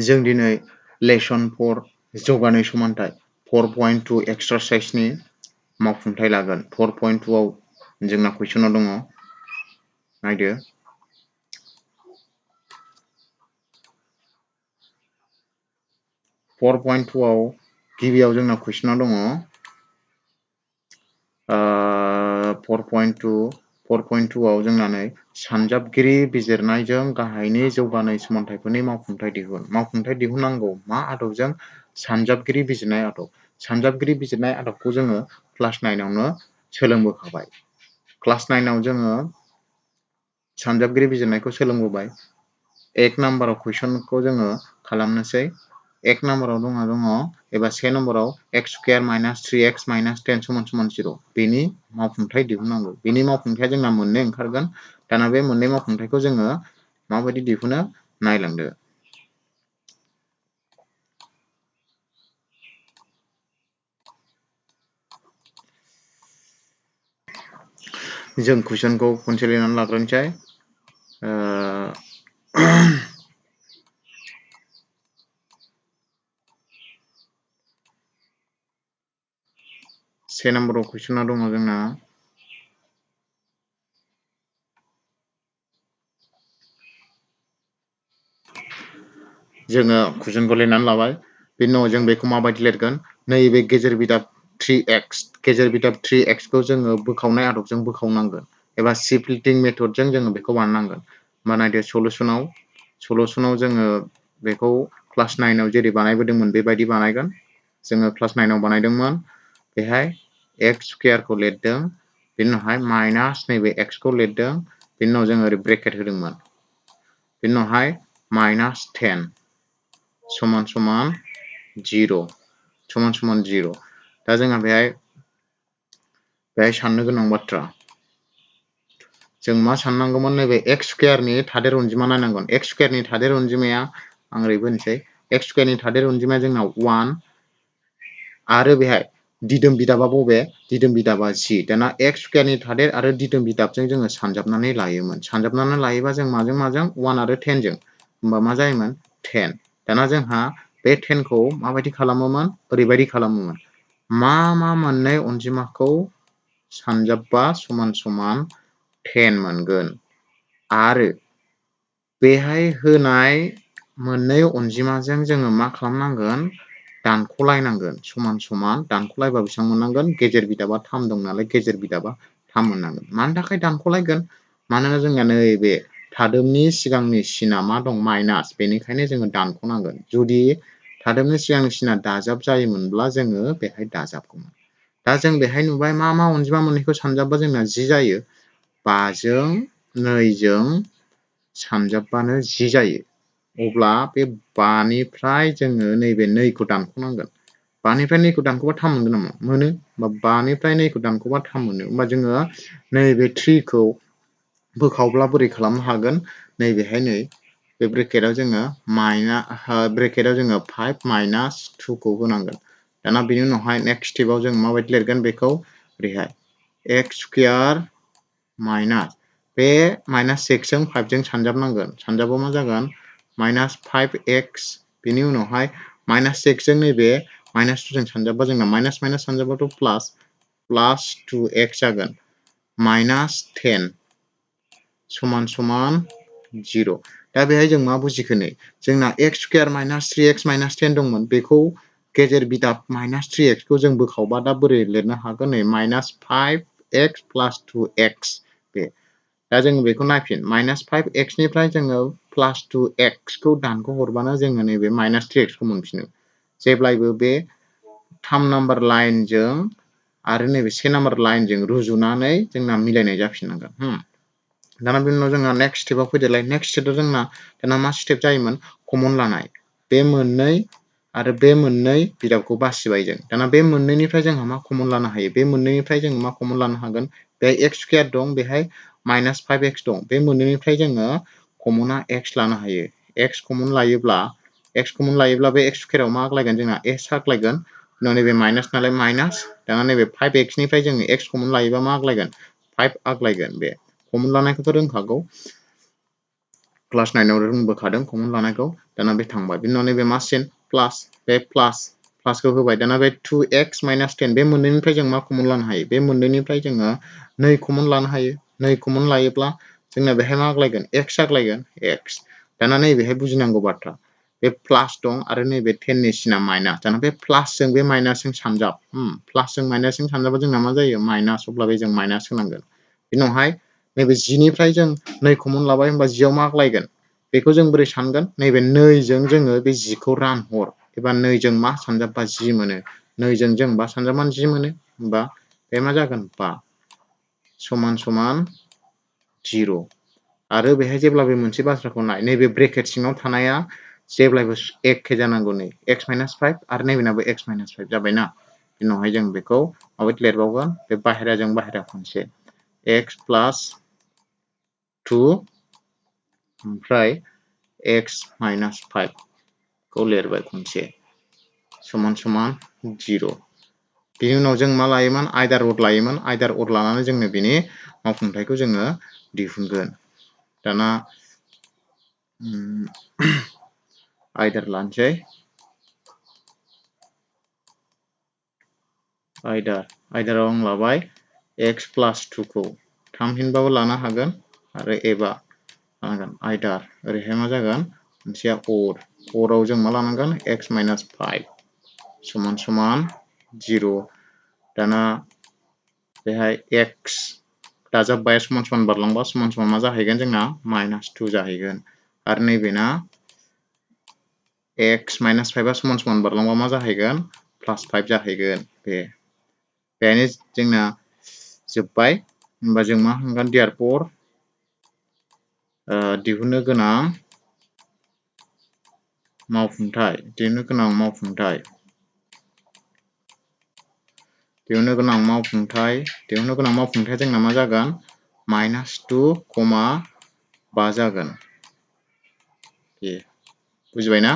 जों दिनै लेसन 4 जौगानाय समानथाय 4.2 एक्सारसाइजनि मावफुंथाय लागोन। 4.2 आव जोंना कुइसनाव दङ नायदो। फोर पइन्ट टु आव गिबियाव जोंना कुइसनाव दङ 4.2 आव जोंना नै सानजाबगिरि बिजिरनायजों गाहायनि जौगानाय समानथायफोरनि मावफुंथाय दिहुन। मावफुंथाय दिहुननांगौ मा आदबजों? सानजाबगिरि बिजिरनाय आदब। सानजाबगिरि बिजिरनाय आदबखौ जोङो क्लास 9 आवनो सोलोंबोखाबाय। क्लास 9 आव जोङो सानजाबगिरि बिजिरनायखौ सोलोंबोबाय। 1 नाम्बाराव कुइसनखौ जोङो खालामनोसै। 1 नाम्बाराव दङ एबा 1 नाम्बाराव x² - 3x - 10 = 0 बेनि मावफुंथाय दिहुननांगौ। बेनि मावफुंथाया जोंना मोननै ओंखारगोन। दाना बे मोननै मावफुंथायखौ जोङो माबायदि दिहुनो नायलांदो। जों कुइसनखौ खनसे लिरनानै लाग्रोनोसै। से नाम्बाराव कुइसना दङ जोंना जोङो कुइसनखौ लिरनानै लाबाय। बेनि उनाव जों बेखौ माबायदि लिरगोन? नैबे गेजेर बिदाब 3x गेजेर बिदाब 3x खौ जोङो बोखावनाय आदबजों बोखावनांगोन एबा सिफ्लिटिं मेथडजों जोङो बेखौ बानायनांगोन। होमबा नायदो सलुसनाव जोङो बेखौ क्लास 9 आव जेरै बानायबोदोंमोन बेबायदि बानायगोन। जोङो क्लास 9 आव बानायदोंमोन। बेहाय x² खौ लिरदों। बेनि उनावहाय माइनास नैबे x खौ लिरदों। बेनि उनाव जोङो ओरै ब्रेकेट होदोंमोन। बेनि उनावहाय -10 समान 0 दा जोंहा बेहाय साननो गोनां बाथ्रा जों मा साननांगौमोन? नैबे x² नि थादेर अनजिमा नायनांगोन। x² नि थादेर अनजिमाया आं ओरैबो होनसै x² नि थादेर अनजिमाया जोंना 1 आरो बेहाय दिदोम बिदाबा बबे? दिदोम बिदाबा G। दाना x² नि थादेर आरो दिदोम बिदाबजों जोङो सानजाबनानै लायोमोन। सानजाबनानै लायोबा जों माजों 1 आरो 10 जों। होमबा मा जायोमोन? 10। दाना जोंहा बे 10 खौ माबायदि खालामोमोन? ओरैबायदि खालामोमोन। मा मोननै अनजिमाखौ सानजाबबा समान 10 मोनगोन आरो बेहाय होनाय मोननै अनजिमाजों जोङो मा खालामनांगोन? दानख'लायनांगोन। समान दानख'लायबा बेसेबां मोननांगोन? गेजेर बिदाबा 3 दं नालाय गेजेर बिदाबा 3 मोननांगोन। मानि थाखाय दानख'लायगोन? मानोना जोंना नैबे थादोबनि सिगांनि सिना मा दं? माइनास। बेनिखायनो जोङो दानख'नांगोन। जुदि थादोबनि सिगांनि सिना दाजाब जायोमोनब्ला जोङो बेहाय दाजाबगौमोन। दा जों बेहाय नुबाय मा अनजिमा मोननैखौ सानजाबबा जोंना 10 जायो। 5 जों 2 जों सानजाबबानो 10 जायो। अब्ला बे 5 निफ्राय जोङो नैबे 2 खौ दानख'नांगोन। 5 निफ्राय 2 खौ दानख'बा 3 मोनगोन नामा? मोनो। होमबा 5 निफ्राय 2 खौ दानख'बा 3 मोनो। होमबा जोङो नैबे 3 खौ बोखावब्ला बोरै खालामनो हागोन? नैबेहाय बे ब्रेकेटाव जोङो 5 - 2 खौ होनांगोन। दाना बेनि उनावहाय नेक्स्ट स्टेपआव जों माबायदि लिरगोन बेखौ? ओरैहाय x² माइनास बे -6 जों 5 जों सानजाबनांगोन। सानजाबा मा जागोन? -5x बेनि उनावहाय -6 जों नैबे -2 जों सानजाबबा जोंना माइनास सानजाबाथ' प्लास +2x जागोन। -10 समान 0। दा बेहाय जों मा बुजिखो नै? जोंना x² - 3x - 10 दंमोन। बेखौ गेजेर बिदाब -3x खौ जों बोखावबा दा बोरै लिरनो हागोन? नै -5x + 2x बे। दा जोङो बेखौ नायफिन। -5x निफ्राय जोङो +2x खौ दानख'हरबानो जोङो नैबे -3x खौ मोनफिनो। जेब्लायबो बे 3 नाम्बार लाइनजों आरो नैबे 1 नाम्बार लाइनजों रुजुनानै जोंना मिलायनाय जाफिननांगोन। दाना बेनि उनाव जोंना नेक्स्ट स्टेपआव फैदोलाय। नेक्स्ट स्टेपआव जोंना दाना मा स्टेप जायोमोन? कमन लानाय। बे मोननै आरो बे मोननै बिदाबखौ बासिबाय जों। दाना बे मोननैनिफ्राय जोंहा मा कमन लानो हायो? बे मोननैनिफ्राय जों मा कमन लानो हागोन? बे x² दं, बेहाय -5x दं। बे मोननैनिफ्राय जोङो कमना x लानो हायो। x कमन लायोब्ला बे x² आव मा आग्लायगोन? जोंना x आग्लायगोन। उनाव नैबे माइनास नालाय माइनास। दाना नैबे 5x निफ्राय जोङो x कमन लायोबा मा आग्लायगोन? 5 आग्लायगोन। बे कमन लानायखौथ' रोंखागौ। क्लास 9 आव रोंबोखादों कमन लानायखौ दाना बे थांबाय बिनि उनाव नैबे मा सिन प्लास बे प्लासखौ होबाय दाना बे 2x - 10 बे मोननैनिफ्राय जों मा कमन लानो हायो बे मोननैनिफ्राय जोङो 2 कमन लानो हायो 2 कमन लायोब्ला जोंना बेहाय मा आग्लायगोन x आग्लायगोन x दाना नैबेहाय बुजिनांगौ बाथ्रा बे प्लास दं आरो नैबे 10 नि सिना माइनास दाना बे प्लासजों बे माइनासजों सानजाब प्लासजों माइनासजों सानजाबा जोंना मा जायो माइनास अब्ला बे जों माइनास होनांगोन बिनि उनावहाय नैबे 10 निफ्राय जों 2 कमन लाबाय होमबा 10 आव मा आग्लायगोन बेखौ जों बोरै सानगोन नैबे 2 जों जोङो बे 10 खौ रानहर एबा 2 जों मा सानजाबबा 10 मोनो 2 जों जों बा सानजाबा 10 मोनो होमबा बे मा जागोन 5 समान समान 0 आरो बेहाय जेब्लाबो मोनसे बाथ्राखौ नाय नैबे ब्रेकेट सिङाव थानाया जेब्लाबो एखे जानांगौ नै x - 5 आरो नैबेनाबो x - 5 जाबायना बिनि उनावहाय जों बेखौ माबायदि लिरबावगोन बे बाहेराजों बाहेरा खनसे x + 2 ओमफ्राय x - 5 खौ लिरबाय खनसे समान समान 0 बिनि उनाव जों मा लायोमोन आइदार अर लायोमोन आइदार अर लानानै जोंनो बिनि मावफुंथायखौ जोङो दिहुनगोन दाना आइदार लानोसै आइदाराव आं लाबाय x + 2 खौ थामहिनबाबो लानो हागोन आरो एबा लानांगोन आइदार ओरैहाय मा जागोन मोनसेया अराव जों मा लानांगोन x - 5 समान समान 0 दाना बेहाय x दाजाबबाय समान समान बारलांबा समान समान मा जाहैगोन जोंना -2 जाहैगोन आरो नैबेना x - 5 समान समान बारलांबा मा जाहैगोन +5 जाहैगोन बेहायनो जोंना जोब्बाय होमबा जों मा होनगोन देयारफर दिहुननो गोनां मावफुंथाय जोंना मा जागोन -2,5 जागोन बुजिबायना